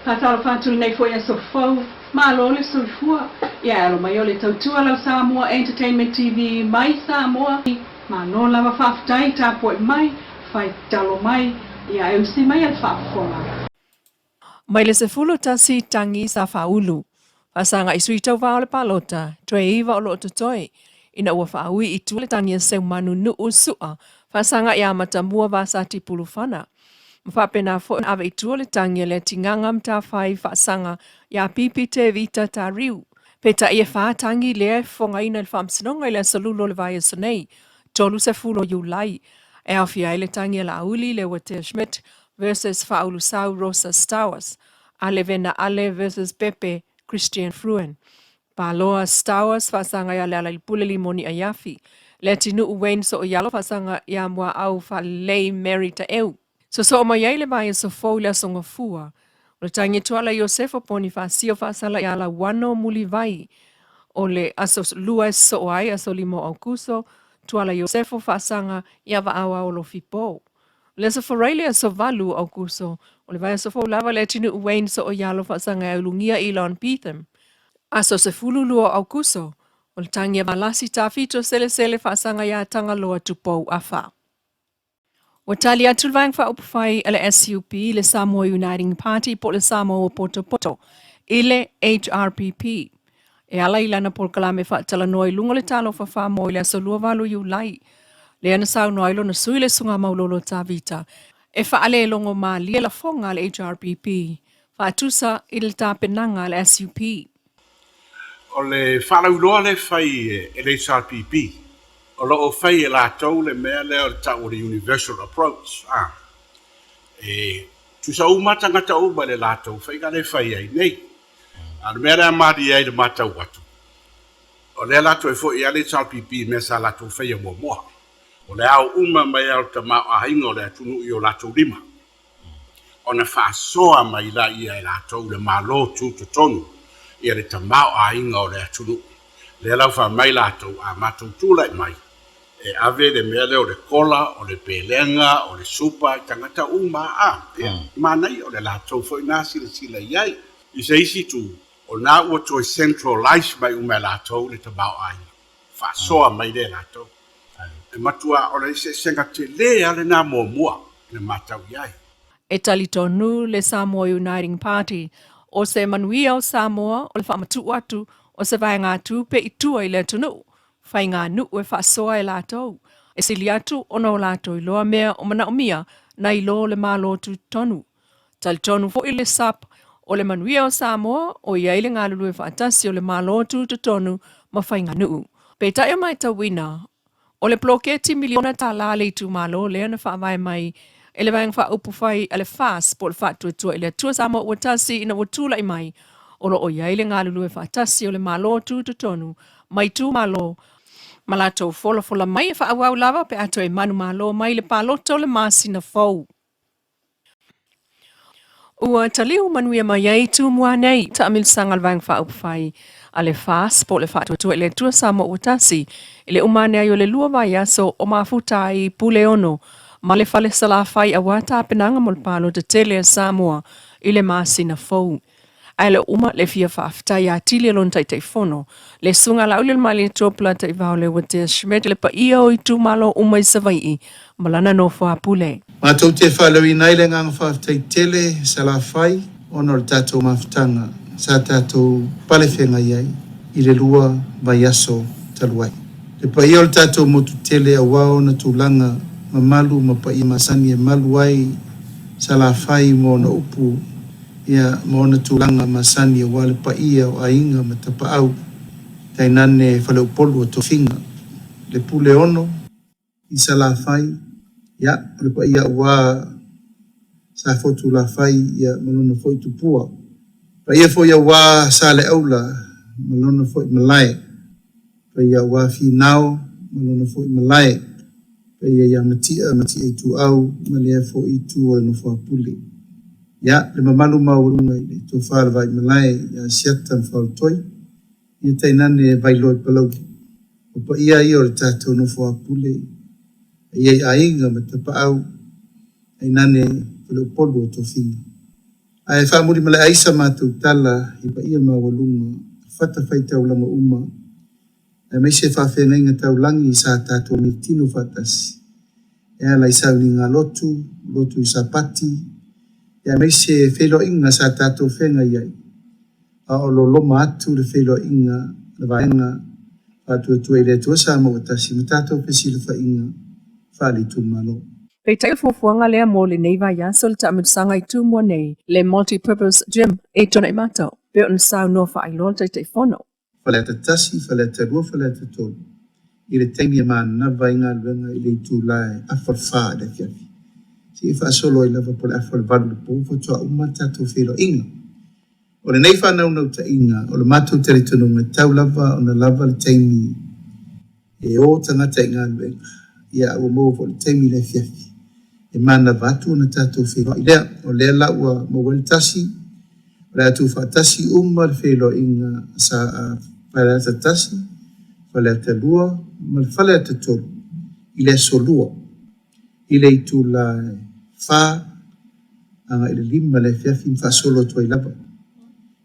Faatalofa atu lenei foi aso fou, malo le soifua. Ia e alo mai o le tautua lau Samoa Entertainment TV mai Samoa. Malo lava faafetai tapuai mai, fai talo mai, ia e usi mai a le faafofoga. Mai le 11 tagi sa faaulu, faasaga i sui tauva o le palota, toe iva o lo o totoe, ina ua faaui i tua le tagi a Seumanu Nuu Su'a faasaga ia Matamua Vasati Pulufana. Ma faapena foi ona ave i tua le tagi a Leatigaga Matafai faasaga ia Pipi Tevita Tariu. Peitai e fa tagi lea e fofogaina i le Faamasinoga i le aso Lulu o le vaiaso nei, 30 o Iulai, e aofia ai le tagi a Laauli Leuatea Schmidt versus Faaulu-Sau Rosa Stowers, Ale Vena Ale versus Pepe Christian Fruin. Paloa Stowers faasaga ia Lealailepule Limoni Aiafi. Leatinuu Wayne Sooialo faasaga ia Muaau Faalelei Mary Taeu. Sosoo mai ai le vaiaso fou i le Aso Gafua, o le tagi Tuala Iosefo Ponifasio faasala ia Lauano Mulivai. O le Aso Lua e sosoo ai, Aso Lima o Aukuso, Tuala Iosefo faasaga ia Vaaoao Lofipo. O le Aso Faraile le aso 8 o Aukuso, o le vaiaso fou lava le atunuu Wayne Sooialo faasaga ia Ulugia Elon Beetham. Aso 12 o Aukuso, o le tagi a Valasi Tafito Selesele faasaga ia Tagaloa Tupou Afa. Ua tali atu le Vaega Faaupufai a le SUP i le Samoa Uniting Party po o le Samoa Ua Potopoto i le HRPP e ala i lana polokalame faatalanoa i luga o le Talofa Famoa i le aso 28 Iulai, lea na saunoa ai lona sui le Susuga Maulolo Tavita e faalelogo malie lafoga a le HRPP faatusa i le tapenaga a le SUP. O le faalauiloa lea e fai e le HRPP, o lo o fai e latou le mea lea o le tau o le universal approach. A, e tusa uma tagata uma i le latou faiga lea e fai ai nei. A o le mea lea malie ai i le matau atu, o lea la toe foi lava le HRPP i mea sa latou faia muamua. O le ao uma mai lava o le tamaoaiga o le atunuu i o latou lima, ona faasoa mai laia e latou le Malo tutotonu ia le tamaoaiga o le atunuu. Lea la ua fai mai latou, a matou tulai mai, e ave le mea lea o le kola, o le pelega, o le supa i tagata uma a, ia, manaia, o le latou foi lena silasila i ai. I se isi itu, o lena ua toe centralize mai uma e latou le tamaoaiga, faasoa mai lea e latou. E matua o le eseesega tele lava lena muamua na matau i ai. E talitonu le Samoa Uniting Party o se manuia o Samoa o le faamatuu atu o se vaegatupe i tua i le atunuu, faiganuu e faasoa e latou, e sili atu ona o latou iloa mea o manaomia nai lo le Malo tutotonu. Talitonu foi le SUPP o le manuia o Samoa o i ai le galulue faatasi o le Malo tutotonu ma faiganuu. Peitai o matauina, o le poloketi miliona tala a le itumalo lea na faavae mai e le Vaega Faaupufai a le FAST po o le Faatuatua i le Atua Samoa Ua Tasi ina ua tulai mai, o lo o i ai le galulue faatasi o le Malo tutotonu ma itumalo ma latou folafola mai e faaauau lava pe a toe manumalo mai le palota o le masina fou. Ua taliu manuia mai ai Tumua nei, taamilisaga a le Vaega Faaupufai a le FAST po o le Faatuatua i le Atua Samoa Ua Tasi i le uma ane ai o le lua vaiaso o mafuta ai Puleono ma le Fale Salafai aua tapenaga mo le palota tele a Samoa i le masina fou. Ae le o uma le fia faafetai atili e lona Taitaifono, le Susuga Laaulialemalietoa Polataivao Leuatea Schmidt i le paia o itumalo uma i Savaii ma lana nofoapule. Matou te faaleoina ai le agaga faafetai tele Salafai ona o le tatou mafutaga sa tatou palefeagai ai i le lua vaiaso talu ai. Le paia o le tatou motu tele aua ona tulaga mamalu ma paia masani e malu ai Salafai ma ona upu Ia, ma ona tulaga masani aua le paia o aiga ma tapaau, tainane faleupolu o tofiga, le pule ono i Salafai, ia, o le paia aua Safotulafai, ia, ma lona foi tupua. Paia foi aua Saleaula ma lona foi malae, paia aua Finao ma lona foi malae, paia ia Matia, Matia Ituau ma lea foi itu o le Nofoapule. Ia, le mamalu maualuga i le tofa o le Vaimalae ia Asiata ma Faolotoi, ia tainane Vailoa i Palauli. O paia ia o le tatou Nofoapule, paia i aiga ma tapaau, tainane Faleupolu o tofiga. Ae faamulimalae ai sa matou tala i paia maualuga o fatafaitaulaga uma, aemaise faafeagaiga taulagi sa tatou militino faatasi e ala i sauniga lotu, lotu i Sapati, aemaise feiloaiga sa tatou feagai ai, a o loloma atu le feiloaiga a le Vaega Faatuatua i le Atua Samoa ua Tasi ma tatou fesilafaiga faale-itumalo. Peitai o le fuafuaga lea mo lenei vaiaso le taamilosaga i Tumua nei, le Multi-Purpose Gym i Tuanaimato, pei ona saunoa faailoa le Taitaifono. Faleata 1, Faleata 2, Faleata 3, i le taimi e manava ai galuega i le itula e afa o le fa i le afiafi, seia faasolo ai lava po o le afa o le valu i le po faatoa uma le tatou feiloaiga. O lenei faanaunautaiga, o le matou talitonuga e tatau lava ona lava le taimi e o tagata i galuega, ia a ua maua foi le taimi i le afiafi e manava atu ona tatou feiloai lea. O lea la ua maua ai le tasi, o le a tuufaatasi uma le feiloaiga sa a Faleata 1, Faleata 2 ma le Faleata 3 i le aso Lua i le itula e fa agai i le lima i le afiafi ma faasolo atu ai lava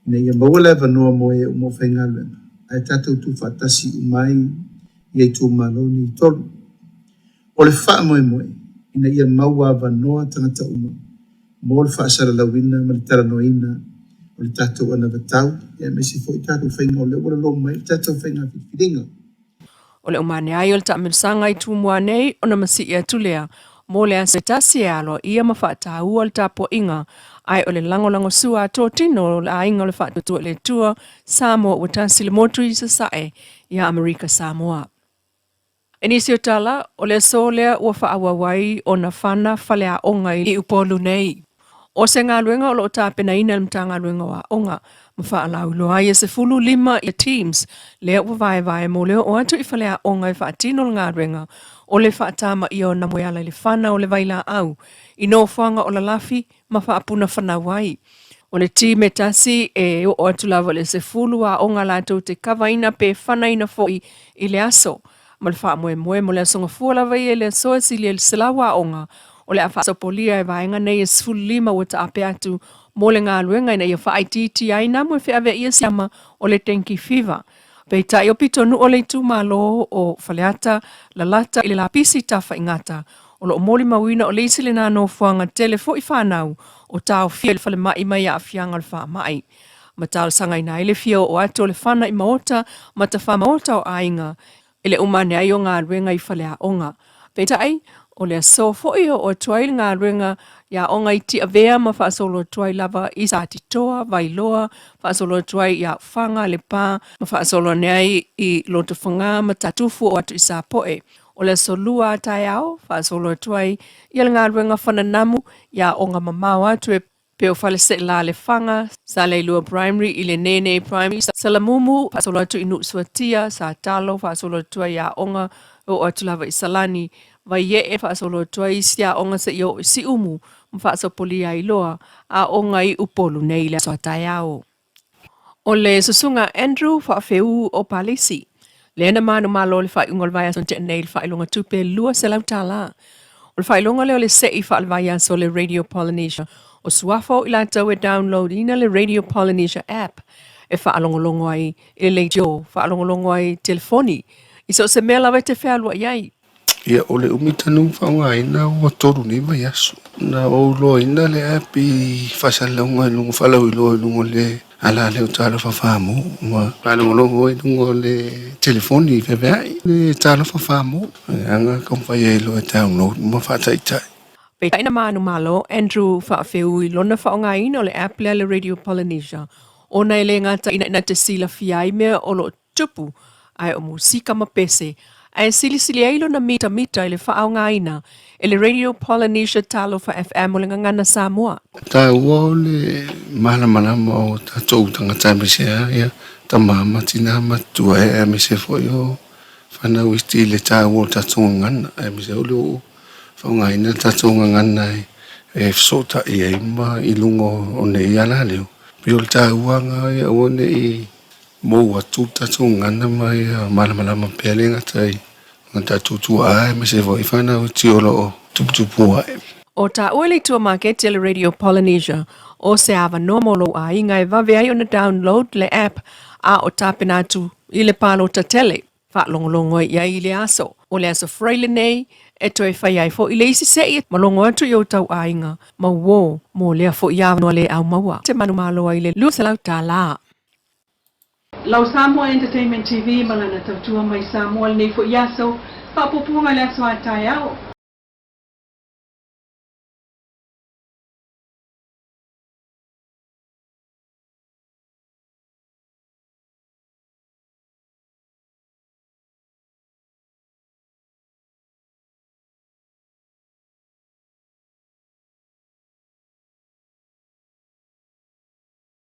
ina ia maua le avanoa mo e uma o faigaluega ae tatou tuufaatasi uma ai ia itumalo nei e tolu. O le faamoemoe ina ia maua avanoa tagata uma mo le faasalalauina ma le talanoaina o le tatou anavatau aemaise foi tatou faiga o lea ua lolomo mai le tatou faiga filifiliga. O le uma ane ai o le taamilosaga i Tumua nei ona masii atu lea mo le aso e tasi e aloaia ma faataua le tapuaiga ae o le lagolagosua a totino o le aiga o le Faatuatua i le Atua Samoa ua tasi le motu i Sasae ia Amerika Samoa. I nisi o tala, o le aso lea ua faaauau ai ona fana faleaoga i Upolu nei. O se galuega o lo o tapenaina e le Matagaluega o Aoga ma faalauiloa ai e 15 ia teams lea ua vaevae mo le oo atu i faleaoga e faatino le galuega o le faatamaia o namoeala i le fana o le vailaau i nofoaga o lalafi ma faapunafanau ai. O le team e tasi e oo atu lava i le 10 aoga latou te kavaina pe fanaina foi i le aso. Ma le faamoemoe mo le Aso Gafua lava ia i le aso e silia i le 100 aoga o le a faasopolia e vaega nei e 15 ua taape atu mo le galuega ina ia faaitiitia ai namo e feaveaia siama o le dengue fever. Peitai o pitonuu o le itumalo o Faleata lalata i le lapisi tafaigata o lo o molimauina o le isi lena nofoaga tele foi fanau o taofia i le falemai mai aafiaga o le faamai ma talosagaina ai le fia oo atu o le fana i maota ma tafamaota o aiga i le uma ane ai o galuega i faleaoga. Peitai, o le aso foi e oo atu ai le galuega i aoga i Tiavea ma faasolo atu ai lava i Satitoa, Vailoa, faasolo atu ai i Aufaga, Lepa, ma faasolo ane ai i Lotofaga ma Tatufu oo atu i Sapoe. O le aso Lua a taeao, faasolo atu ai ia le galuega fananamu i aoga mamao atu e pei o Faleseela Lefaga, Saleilua Primary i le Nene Primary, Salamumu, faasolo atu i Nuusuatia, Satalo, faasolo atu ai i aoga e oo atu lava i Salani, Vaiee, faasolo atu ai isi aoga seia oo i Siumu, ma faasopolia ai loa aoga i Upolu nei i le aso a taeao. O le Susuga Andrew Faafeu o Palisi, lea na manumalo i le faaiuga o le vaiaso na tea nei i le faailoga tupe $200. O le faailoga lea o le se'i faale-vaiaso o le Radio Polynesia. O suafa o i latou e download ina le Radio Polynesia app e faalogologo ai i le leitio, faalogologo ai i telefoni, i so o se mea lava e te fealuai ai. Ia, o le umi tanu faaaogaina ua tolu nei vaiaso. Na ou iloaina le app i faasalalauga i luga, faalauiloa i luga o le ala lea o Talofa Famu ma faalogologo ai i luga o le telefoni feaveai le Talofa Famu. Leaga taumafai ai loa e download ma faataitai. Peitai na manumalo Andrew Faafeu i lona faaaogaina o le app lea le Radio Polynesia ona e le gata ina ina te silafia ai mea o lo o tupu, ae o musika ma pese, ae silisili ai lona mitamita i le faaaogaina e le Radio Polynesia Talofa FM o le Gagana Samoa. Taua o le malamalama o tatou tagata aemaise lava ia tama ma tina ma tua aemaise foi o fanau iti i le taua o le tatou gagana aemaise o le faaaogaina le tatou gagana e fesootai ai ma i luga o nei alaleo. Pei o le taua lena ia aua ne i mou atu le tatou gagana ma ia malamalama pea le gata i o tatou tuaa aemaise foi fanau iti o lo o tuputupu ae. O taua le itua maketi a le Radio Polynesia. O se avanoa mo lou aiga e vave ai ona download le app a o tapena atu i le palota tele. Faalogologo ai i ai i le aso. O le aso Faraile lenei e toe fai ai foʻi le isi seʻi ma logo atu i o outou aiga ma uō mo lea foʻi avanoa le aumaua. E te manumalo ai i le $200. Lau Samoa Entertainment TV ma lana tautua mai Samoa lenei foi aso, faapuapuaga i le aso a taeao.